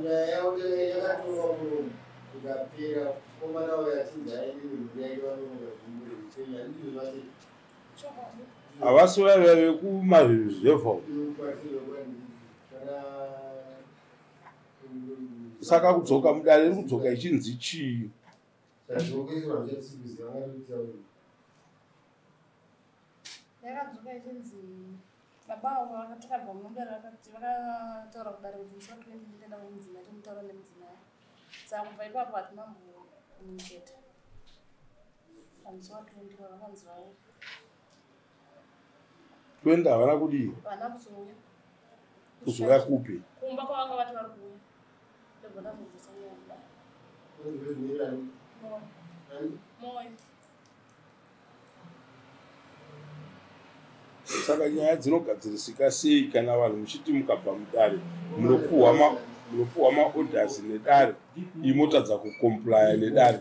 Nyaya yavo yakatorwa muromo ikapera, komana uyo achinzi aende nemhuri yake vanoronga zvimwe handizvo zvacho. Havasi vaiva vekumaruzevha. Saka kudzoka mudare iri kudzoka ichinzi chii? Yakadzoka ichinzi baba avo vakakabva mudare, vakataura kudare kuti musi wa 20 ndinoenda kumudzimai, tonotaura nemudzimai. Saka kubva ipapo hatina kumbomucheta. Pamusi wa 20 vakanzi vauya. 20 havana kudii? Havana kuzouya. Kuzouya kupi? Kumba kwavanga vati vari kuuya. Ndobva ndazobvisa nyaya kudare. Moyo. Saka nyaya dzinogadzirisika sei kana vanhu muchiti mukabva mudare munopuhwa maorders nedare, imotadza kukomplya nedare?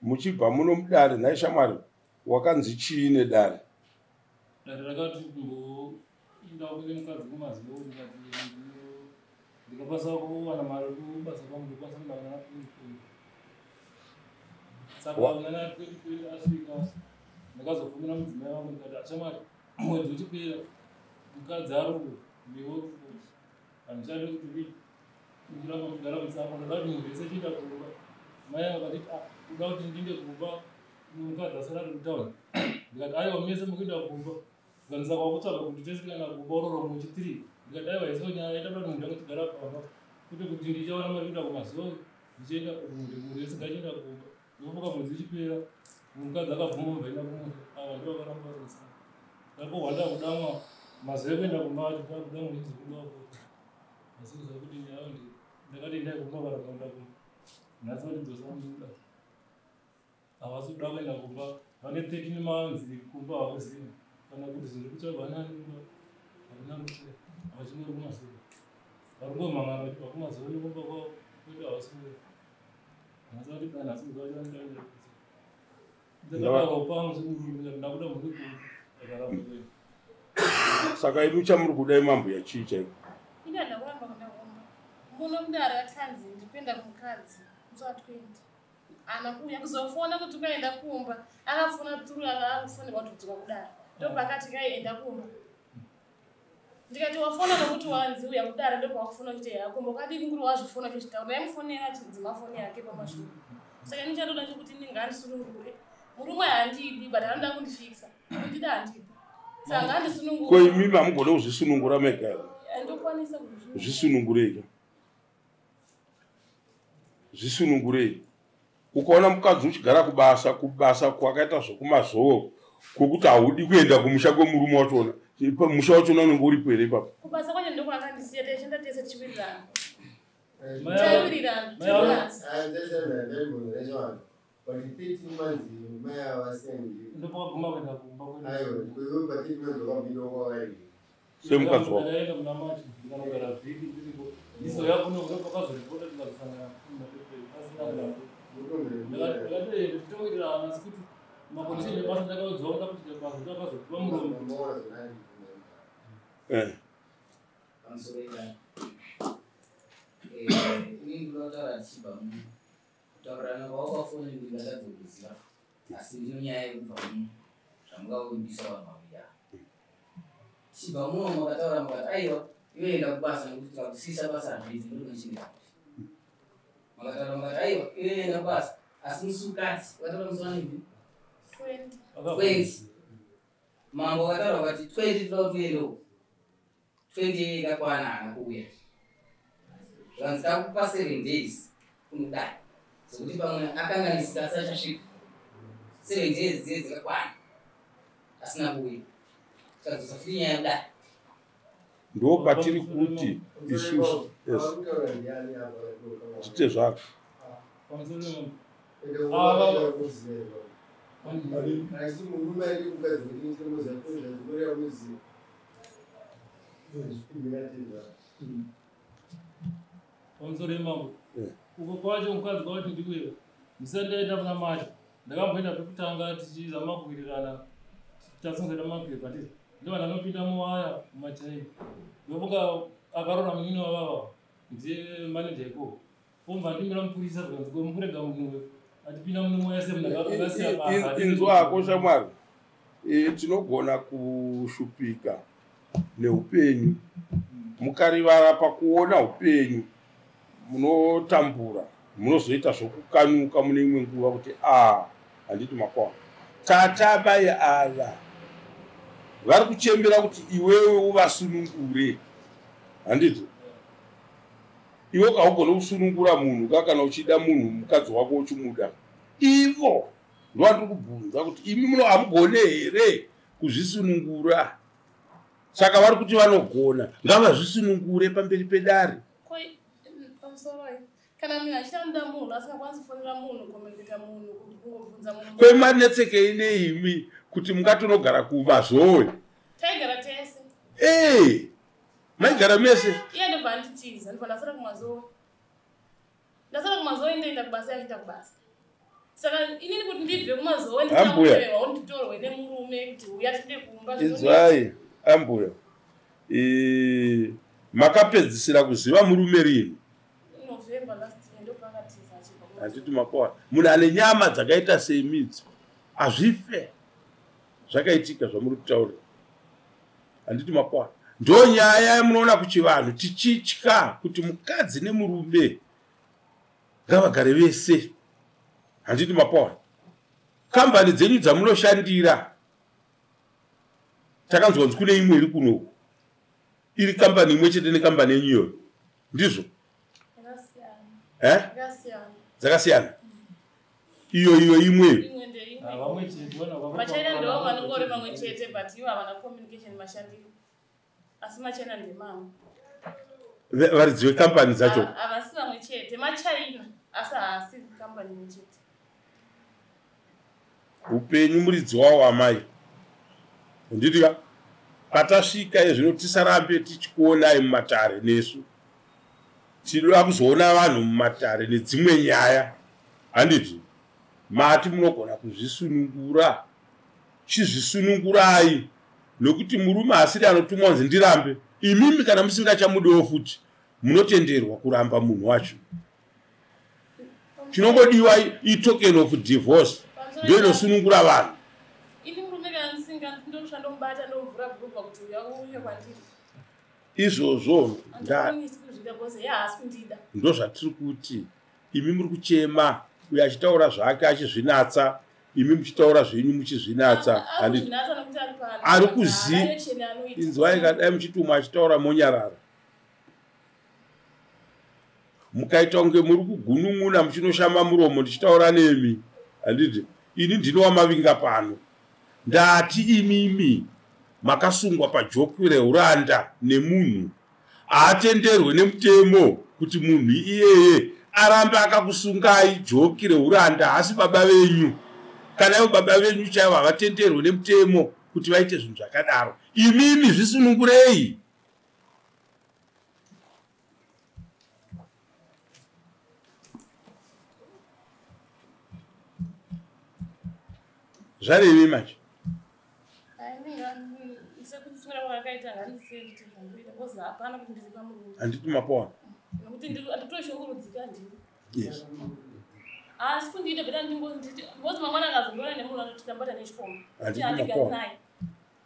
Muchibva muno mudare, nhai shamwari, wakanzi chii nedare? Dare rakati kumboinda kune mukadzi kumazivo, ndikati ndikakwanisa kuwana mari kubasa kwangu ndokwanisa kuenda kuna 2020. Saka kuna 2020 asvika, ndakazofumira mudzimai wangu ndikati, ashamwari, mwedzi uchipera mukadzi ari uko, ndiwe uri uko, handichadi kuti ndichiramba kugara musango, ndoda kuti munhu wese achienda kumba. Mai vakanditi, uda kuti ndiende kumba mukadzi asara ari kutauni? Ndikati, aiwa, mese mukuenda kumba. Zvanisa kwakutsvaga kuti tese kana kumba uroro muchi 3. Ndikati, aiwa, iso nyaya ita kuti munhu angotigara pamba, kwete kuti ndichawana mari kuenda kumazuva ndichienda munhu wese ngachienda kumba. Ndofunga mwedzi uchipera mukadzi akabvuma mubvaenda kumusha, ava ndo vakaramba vari musango. Ndakohwanda kudamwa mazuva ekuenda kumba acho, ndakudamwa ndichizobuda kuota, asi kuziva kuti nyaya ndi ndakati endai kumba, varamba kuenda kumba. Nhasi vandidzosa muda, havasi kuda kuenda kumba. Vane 13 months kumba hakuzivi kana kuti zviri kutsvagwa nani kumba, hakuna kuti havachingori kumazuva, vari kungomhangana vachibva kumazuva nekumba kwavo kwete, havasi kuuya. Nhasi vandida, nhasi kuziva kuti ndakataura pangu semurume, ndakuda mhuri kumba, vakaramba kuenda. Saka imi chamuri kuda imambuya chii chaiko? Ini handina kuramba kuenda kumba. Muno mudare vatanzi ndikuenda kumukadzi musi wa 20, haana kuuya kuzofona kuti ukaenda kumba. Akafona turu, akufonera kuti kudzoka kudare, ndopakati kai enda kumba. Ndikati wafona nokuti wanzi uya kudare, ndopawakufona uchiti ya kumba ukadii kunguri wazvifona uchizvitaura. Ndaimufonera achinzi mafoni yake pamashure. Saka ini chandoda chekuti ndingandisunungure. Murume handidi, but anoda kundifikisa kundida, handidi, saka ngandisunungure. Ko imimi hamugone kuzvisunungura mega here? Andokwanisa kuzvisunungura. Zvisunungurei, zvisunungurei. Ukaona mukadzi uchigara kubasa, kubasa kwakaita zvokumazovo kwokuti haudi kuenda kumusha kwemurume wachona, musha wachona unenge uripo here ipapo? Kubasa kwacho ndokwakandisiya, taishanda tese tichiwirirana, taiwirirana. But 13 months mai ava vasina. Ndopakaguma kuenda kumba kwedu. Aiwa, iwe pa 13 months wakambinda kwavari? Semukadzi wako. Ndakaenda kuna Machi, ndikanogara vhiki ndiripo, ndizouya kuno ndopakazoripota, tikazosangana pasina kuramba. Ndakati tichitongerana, asi kuti macondition ebasa ndakaudzwa kuda kuti basa ndakazopiwa muromo. Pamusoro idai, inini ndoda kutaura ndichibva muno. Kutaurirana kwawakafoni ndingatadza kuziva, asi ndino nyaya yekubva muno zvamungavimbisa vanhu vaviri ava. Tichibva muno makataura mukati, aiwa, iwe enda kubasa nekuti tikakusisa basa hazviiti, ndinochengeta. Makataura mukati, aiwa, iwe enda kubasa, asi musi ukati wakataura musi wanini? 20. 20. Mambo wakataura vakati 20 toda kuti uendewo. 20 ikakwana haana kuuya, zvanzi takupa 7 days kunodai zokuti pamwe akanganisika asati achasvika. 7 days dziye dzikakwana asina kuuya, tikadzosa futi nyaya kudai. Ndo patiri kuti isusu, yes, tite zvako. Pamusoro pemambo. Asi murume ari mukadzi wekuti muziva. Pamusoro pemambo. Eh. Uko kwacho mukadzi kwavati ndikuya. Ndisati ndaenda kuna Mati, ndakamboenda pekutanga tichizama kuwirirana, tasungisa mapepa ndizvo. Ndobva ndanopinda muwaya mumachaina. Ndofunga akarora munini wavava ndiye maneja ikoko. Obva ndimira mupurisa zvikanzi ko mukurega munhu atipinda muno mwaya semunhu akasiya basa. Inzwako shamwari, tinogona kushupika neupenyu. Mukarivara pakuona upenyu munotambura, munozoita zvokukanyuka mune imwe nguva kuti a handiti makwana. Tata mai ava vari kuchembera kuti iwewe uvasunungure, handiti? Iwe kaugone kusunungura munhu ka kana uchida munhu mukadzi wako uchimuda. Ivo ndovandiri kubvunza kuti imi muno hamugone here kuzvisunungura? Saka vari kuti vanogona, ngavazvisunungure pamberi pedare. Kana munhu achida munhu asingakwanisi kufonera munhu, kukomuniketa munhu, kungobvunza munhu. Kwemanetsekei neimi kuti mungatonogara kumazowe? Taigara tese. Maigara mese? Iye ndobva anditiza, ndobva ndasara kumazowe. Ndasara kumazowe ndoenda kubasa, achienda kubasa. Saka inini kuti ndibve kumazowe ndisina nditorwe nemurume kuti uya tinde kumba. Inzwai ambuya. Makapedzisira kuziva murume rini? November last year ndopakatiza achibva. Handiti makona. Munhu ane nyama dzakaita semidzi hazvife zvakaitika zvamuri kutaura. Handiti makona. Ndo nyaya yamunoona kuchivanhu tichitya kuti mukadzi nemurume ngavagare vese. Handiti makona. Kambani dzenyu dzamunoshandira takanzwa kunzi kune imwe iri kunoku iri kambani imwe chete nekambani yenyu iyoyo, ndizvo? Dzakasiyana. Iyo iyo imwe machaina ndo vanongori vamwe chete, but ivo havana communication mashandiro, asi machaina ndemamwe. Varidzi vekambani dzacho havasi vamwe chete, machaina asi haasi kambani imwe chete. Upenyu muridzi wawo amai. Handiti ka patasvika izvino tisarambe tichikuonai mumatare nesu. Tinoda kuzoona vanhu mumatare nedzimwe nyaya. Handiti mati munogona kuzvisunungura, chizvisunungurai nokuti murume asiri anotumwa kunzi ndirambe. Imimi kana musingachamudiwo futi munotenderwa kuramba munhu wacho. Chinongodiwa itoken of divorce ndio inosunungura vanhu. Ini murume kana ndisinga ndomushandomubata ndomuvhura bhurugwa kuti uya uye kwandiri. Izvozvo ndo zvatiri kuti imi muri kuchema, uyo achitaura zvake achizvinatsa, imi muchitaura zvenyu muchizvinatsa. Ari kuziva. Inzwai kadai muchitumwa achitaura monyarara. Mukaita kunge muri kugunun'una muchinoshama muromo ndichitaura nemi. Handiti ini ndinowa mavinga pano. Ndati imimi makasungwa pajoki reuranda nemunhu haatenderwe nemutemo kuti munhu iyeye arambe akakusungai joki reuranda, haasi baba venyu. Kana ivo baba venyu chaivo havatenderwe nemutemo kuti vaite zvinhu zvakadaro. Imimi zvisunungurei. Zvarevei manje? Handiti mapoa. Yes. Asi kundiita beta ndingonditi ngozi mangwana akazondiona nemunhu anoti tambata nechikomba. Handiti mapoa.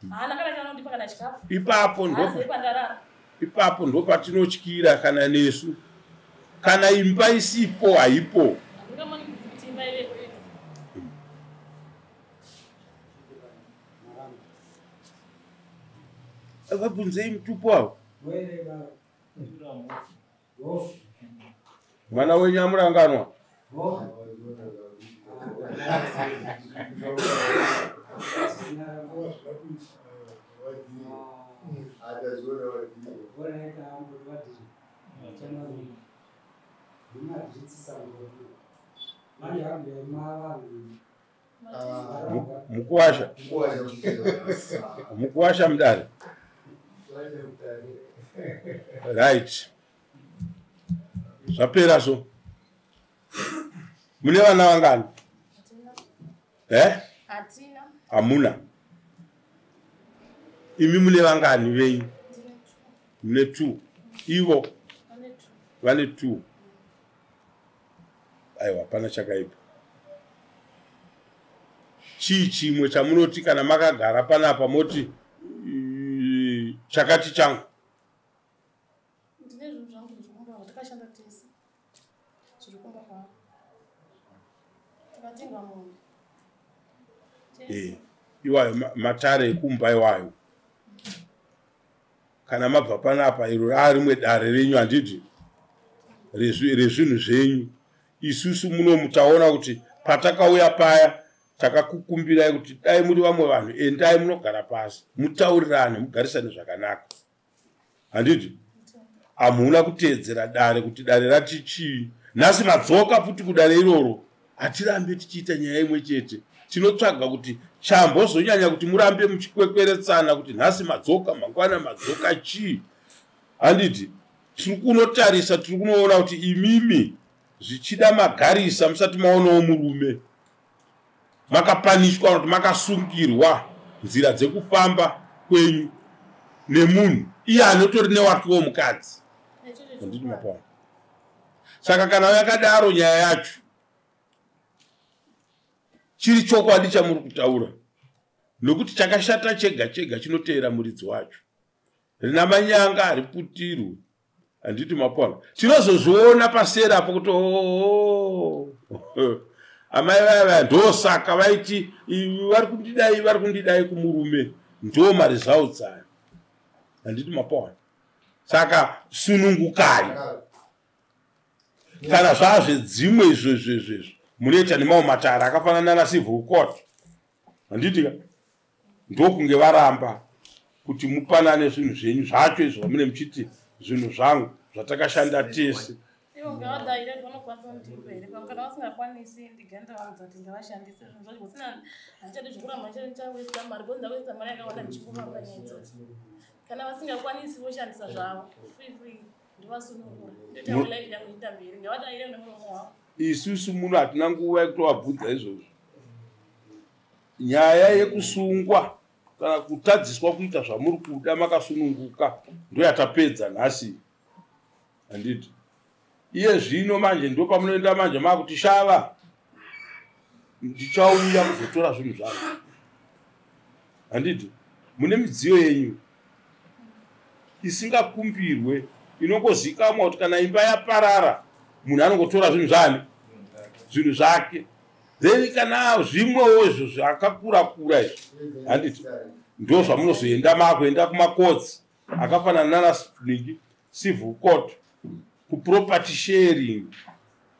Haana kana chaanondipa kana chikafu. Ipapo ipapo ndo patinotyira kana nesu. Kana imba isipo haipo. Handingamanikidzi kuti imba ivepo yese. Vabvunzei mutupo avo. Mwana wenyu amuranganwa. Mukuwasha. Mukuwasha mudare. Right. Zvapera so. Mune vana vangani? Hatina. Hamuna. Imi mune vangani venyu? Mune 2. Ivo vane 2. Aiwa, hapana chakaipa. Chii chimwe chamunoti kana makagara panapa moti chakati changu? Ndine zvinhu zvangu zviri kumba kwangu, takashanda tese, zviri kumba kwangu, takatenga mombe. Iwayo matare ekumba iwayo. Kana mabva panapa, iro raarimwe dare renyu, handiti, rezvinhu zvenyu. Isusu muno mutaona kuti patakauya paya takakukumbirai kuti dai muri vamwe vanhu, endai munogara pasi, mutaurirane, mugarisane zvakanaka, handiti? Hamuna kuteedzera dare kuti dare rati chii. Nhasi madzoka futi kudare iroro. Hatirambe tichiita nyaya imwe chete. Tinotsvaga kuti chambozonyanya kuti murambe muchikwekweretsana, kuti nhasi madzoka, mangwana madzoka, chii, handiti? Tiri kunotarisa, tiri kunoona kuti imimi zvichida magarisa musati maonawo murume, makapanishwa kuti makasungirwa nzira dzekufamba kwenyu nemunhu iye anotori newakewo mukadzi, handiti? Mapaona? Saka kana yakadaro nyaya yacho, chiri chokwadi chamuri kutaura, nokuti chakashata chega chega chinoteera muridzi wacho. Rina manyanga hariputirwe, handiti? Mapona, tinozozviona paseri apo kuti oo, amai vaya vaya ndosaka vaiti vari kundidai, vari kundidai kumurume. Ndo maresults ayo, handiti? Mapona. Saka sunungukai. Kana zvazvedzimwe izvozvezvezvo, munoita nemamwe matare akafanana nacivil court, handiti ka? Ndokunge varamba kuti mupanane zvinhu zvenyu zvacho izvo zvamune muchiti zvinhu zvangu zvatakashanda tese. Ivo ngavadaire kuti vanokwanisa kundipa here. Kana vasingakwanisi, ndiganda vaudza kuti ngavashandise zvinhu zvacho kusina. Handichadi zvekuramba ndichawesta mari, because ndawesta mari yakawanda ndichingofamba nyaya idzodzo. Kana vasingakwanisi, voshandisa zvavo free free, ndivasunungura, ndoitawo life yangu iita mberi. Ngavadaire nemuromo wavo. Isusu muno hatina nguva yekutovabvunza izvozvo. Nyaya yekusungwa kana kutadziswa kuita zvamuri kuda makasununguka ndoyatapedza nhasi, handiti? Iye zvino manje ndo pamunoenda manje maakuti, "Shava, ndichauya kuzotora zvinhu zvangu," handiti? Mune midziyo yenyu isingakumbirwe, inongozikamwa kuti kana imba yaparara, munhu anongotora zvinhu zvani, zvinhu zvake. Then kana zvimwewo izvo zvakakura kura izvo, handiti, ndo zvamunozoenda maakuenda kumakotsi akafanana nana civil court, kuproperty sharing,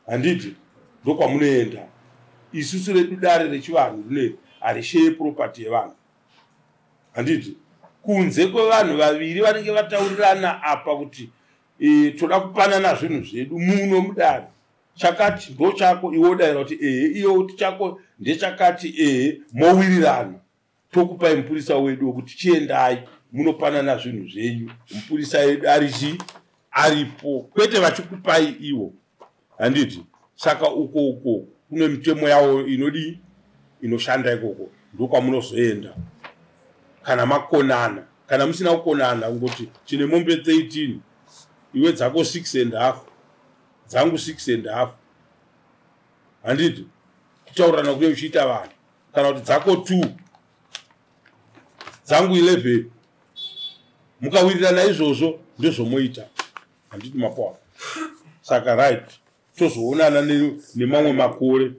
handiti? Ndokwamunoenda. Isusu redu dare rechivanhu rine harisheye property yevanhu, handiti? Kunze kwevanhu vaviri vanenge vataurirana apa kuti toda kupanana zvinhu zvedu muno mudare, chakati ndo chako, iwe wodayira kuti ehe, iye kuti chako ndechakati, ehe, mowirirana, tokupai mupurisa wedu wekuti chiendai munopanana zvinhu zvenyu. Mupurisa edu ari chii, aripo, kwete vachikupai ivo, handiti? Saka uko uko kune mitemo yavo inodii, inoshanda ikoko. Ndokwamunozoenda kana makonana. Kana musina kukonana, kungoti tine mombe 13, iwe dzako 6 and half, dzangu 6 and half, handiti? Kutaurirana kune uchiita vanhu, kana kuti dzako 2, dzangu 11, mukawirirana izvozvo, ndezvomoita, handiti? Mapoa. Saka right, tozoonana nemamwe makore.